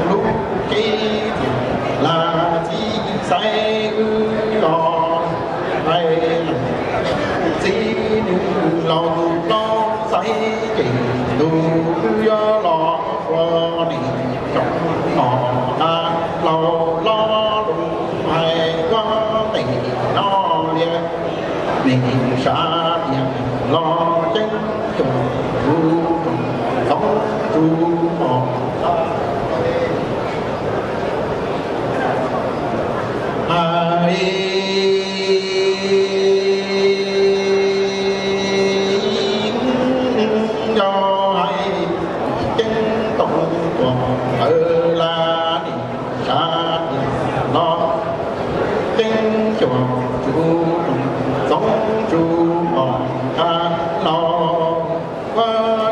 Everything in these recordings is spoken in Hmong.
lub kev laj txiv xaiv wb los, txiv nws laus los xaiv ces tus wb yuav los ua niam tsoom mos qab laus los lus hais ua ntev no lias, niam sab tias los ceeb cuag tus txoov tsu mos qab hais nco hais ceeb toom tuam lawv laj niam sab tias los ceeb cuag tus txoov tsu mos qab laus. Ua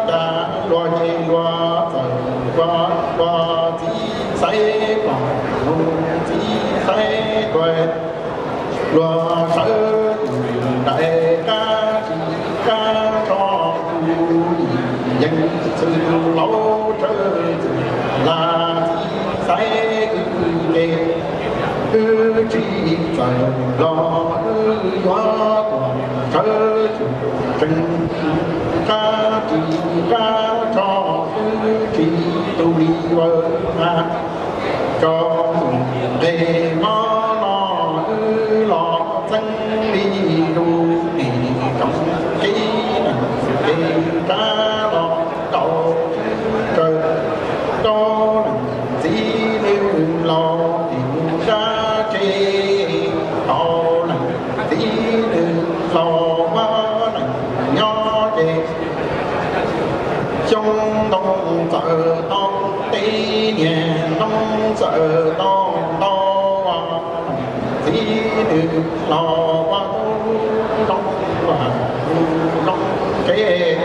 cas luag ces luag txawm ua ua txiv xaiv pom mus txiv xaiv tuag, luag sawv yus nraim qab tsis qab tso tus yeej txwv laus tsawv txwv laj txiv xaiv wb ces wb tsis txawj los wb yuav tuag sawv yus tseem qab tsis qab tso wb tsis tu li vawv na. Rau mus nqe mob no wb los txeeb li lus niam tsoom kev neeg kev rab los rau tsawv rau leej txiv nws laus es mus nrab tsev tau leej txiv nws laus ua neej nyob ces xyoo ntoo txawm tau teb niag ntoo txawm tau ntau, txiv nws laus ua tub zoo ua tub zoo kev,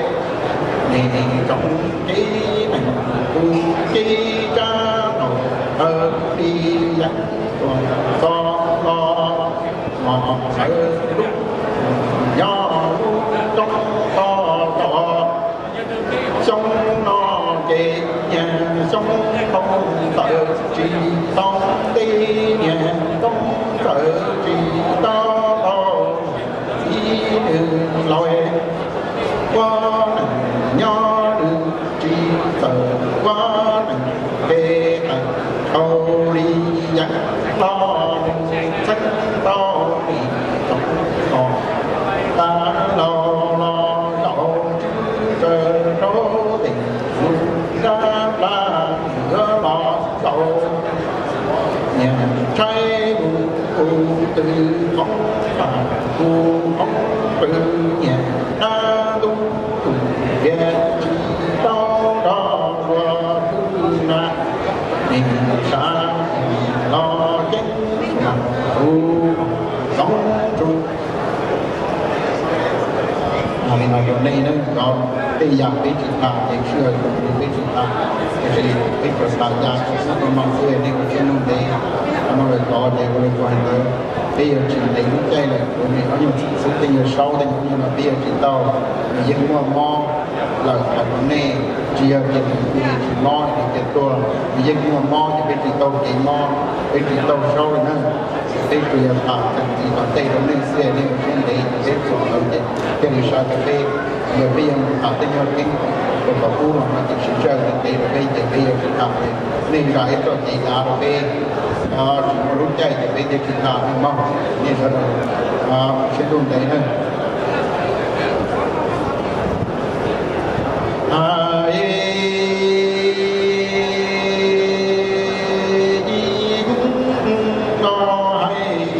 niam tsoom kev neeg tus kev rab laus taw li yeeb tuam txog los mos sawv lub nyob lub roob toj rog. Xyoo no ces niag xyoo ntoo txawm tsis tau teb niag ntoo txawm tsis tau tau, txiv nws laus ua neej nyob nws tsis txawj ua neej, peb tawm dhau li yeeb los mus txeeb tau niam tsoom mos qab laus los zaum tswv tsawv rau tes lus nrab plab nws los zaum niam tshaib mus kuv twb qoob pam kuv qoob pw niam dab ntub tus vias tsis tau nrog luag pw na, niam sab los ceeb tus txoov tsu. Li no rau nej na, tej yam peb tsis tham ces sij hawm peb tsis tham, tiam sis peb tsuas tham ya rau hnub no xwb, nej ua siab ntev, no lawm tod ces ua li kuv hais ntawd, peb yuav tsis ntev lub caij lawm, kuv niam ob nyuag xwb tej nyuag saub tej nyuag no peb yuav tsis tau, nws yeej muaj mob lawm hais rau nej, tsis yog tias nws tsis mob nws cia tuag, nws yeej muaj mob ces peb tsis tau kev mob, peb tsis tau saub li na. Peb tsuas yog tham txuas ntxiv tom ntej rau nej xwb, nej ua siab ntev ces peb txuas ntawd ces thiaj li sawv rau peb. Yog peb yuav mus tham tej nyuag keeb rau tom ub los no ces sib tsawg ntev rau peb ces peb yuav tsis tham, nej zam ib txoj kev dav rau peb, tsis muaj lub caij ces peb thiaj tsis tham nej mog. Nej sawv daws siab ntuj ntev na. Hais ib no hais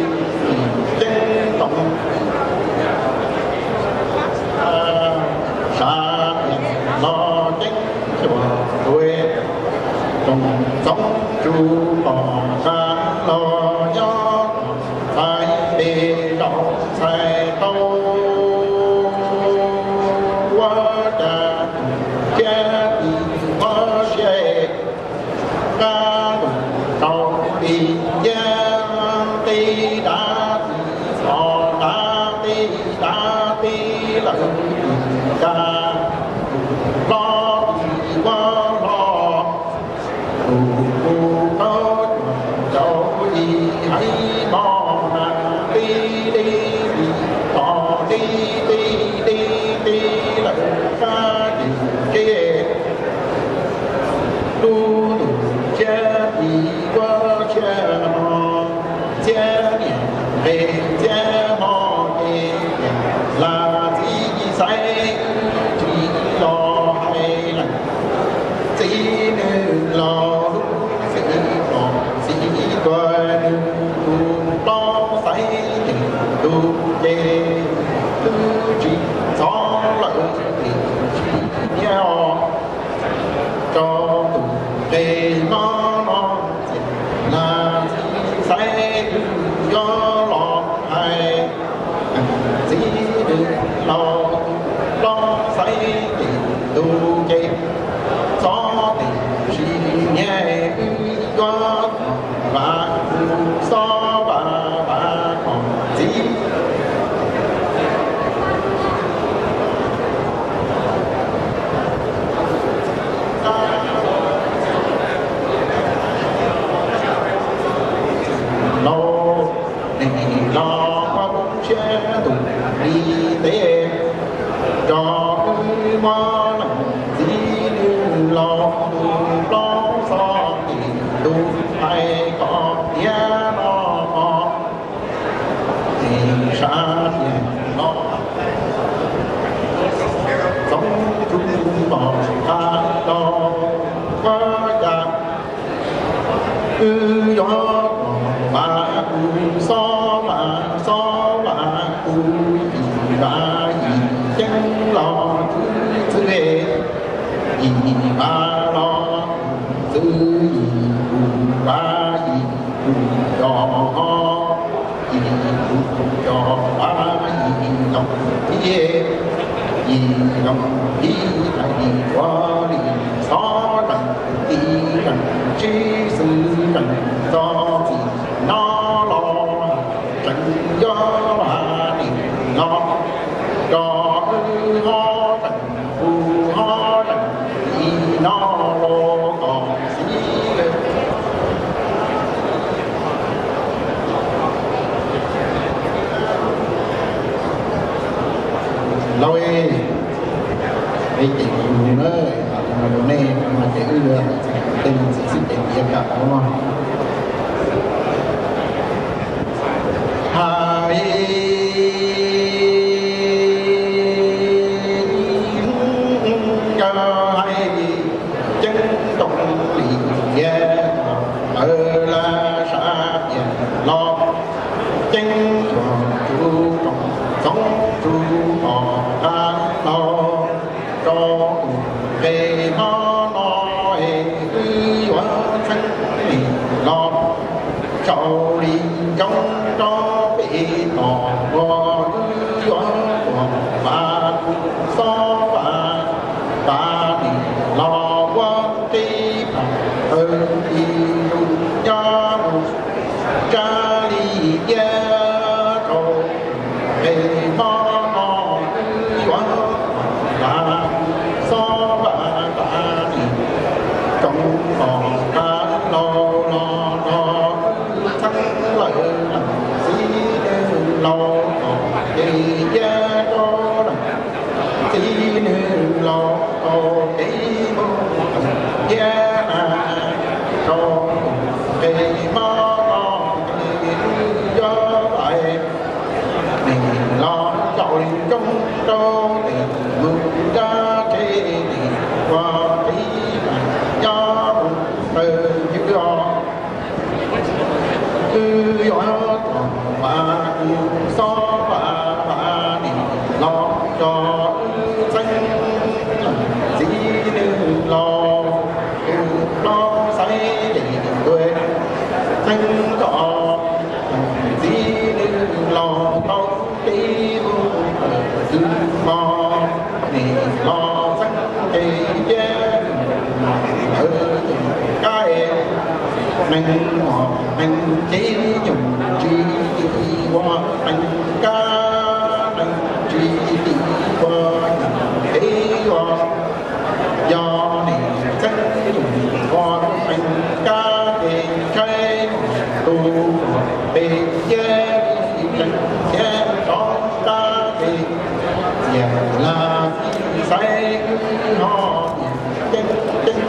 ceeb toom sab los ceeb xyuas tuav, tsoom txoov tsu mos qab los nyob txais npe zaum txais tau, ua cas thiab ti ua siab qab ntuj rau ti nciab, qib dav ti os dav qib dav qib lawm ti ka, tus hlob ti ua hlob, tus Wb yuav tuam vas kuv xob vas xob vas kuv yim vas yim ceeb los txwv txwv, yim vas los txwv yim kuv vas yim kuv cov ho, yim kuv cov vas yim loos tib, yim loos tib tas yim ua li xob lees tib lees tsib xwb lees txog txim no los tseem yuav vas nim los rau wb ho tseem kuv ho tseem li no los kom xib lawm. Lauj, peb ces kuv na, no rau nej no ces wb tej no txiv xib ces tiav kam no hais nkawd hais ceeb toom li tiav lawv laj sab tias los ceeb yuav tsum roos txoov tsum pom qab laug rau nqe hmo no es wb yuav txheeb nim los tsaus li ntsoov rau peb tos uas wb yuav tuam vas kuv xob vas vas nim los ua qib pam taws li lus nyob mus tsa li tiab rau nqe hmo no wb yuav vas xob vas vas nim roos pom qab laug los no wb txheeb lawm leej txiv neej laus tom ces tiab rau leej txiv neej laus tau kev mus thiab na rau nqe hmo no wb yuav vais nim los tsaus li ntsoov rau tes mus dab tse tes ua qib nyob mus taws ywg os. Wb yuav tuam vas kuv xob vas vas nim los tso wb txheeb leej txiv neej laus tus plaub xaiv ces tuaj txheeb kom leej txiv neej laus tau kev mus taws ywg hmo nim los txheeb ces tiab ntawd kab neeg muaj neeg cev nyuj tsis ua neeg kab neeg tsis ua nyuj kev yuav yog nim txheeb nyuj ua neeg kab ces ntshai tus pem tiab li tseem thiab rov kab ces txias lag txij xaiv wb ho tias ceeb ceeb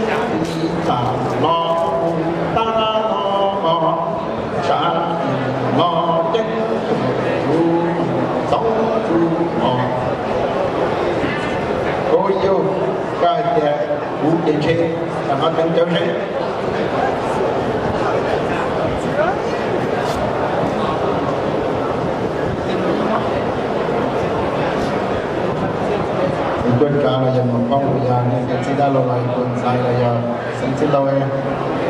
li tham los mus tab los mos sab tias los ceeb tus txoov tus mos. Ua yus koj hais tias kuv ces ntshe tam no teev cawv seb. Kuv tuaj tsav los yog mus poob los yog nej tias txij dab laug los yog tus ntxhais los yog xeev txwj laug,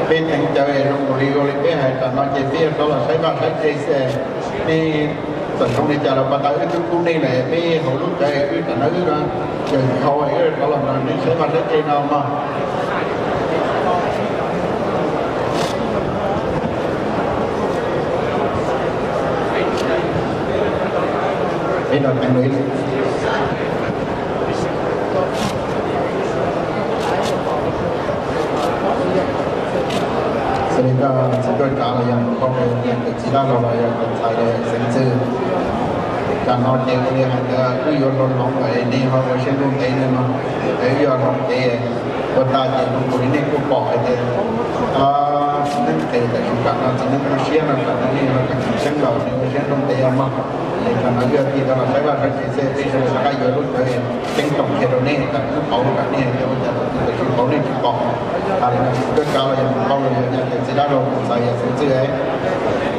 peb teev cawv zoo nkaus li ua li peb hais tam no ces peb yuav rov los saib vaj saib tsev xwb. Nej txawm zoo li cas los pas tas wb twb pub nej lawm, peb hauv lub cawv wb tam no wb yog hau wb rov los no nej saib vaj saib tsev no mog. Peb no teev li xws li koj txiv tuaj tsav los yog mus poob los yog nej tus txij dab laug los yog tus ntxhais los yog xeev txwj, tam no ces ua li hais tias wb yuav hloov hloov lawm nej ho ua siab ntuj ntev no, wb yuav hloov ces ua tas ces zoo nkaus li nej kuj pom hais tias txiv neeb qes tam sim tam no txiv neeb tu siab no tam no nej ho tseem tseeb laus nej ua siab ntuj ntev mog. Es tam no wb thiaj tau los saib vaj saib tsev xwb, peb sawv daws rov qab yuav lub cawv ceeb toom kiag rau nej kom wb pauv kom nej hais tias ua cas tus twg tsis pauv nej tsis pom. Hais li no txiv tuaj tsav los yog mus poob los yog nej tus txij Nyob zoo ntxawm yawm txiv txwj.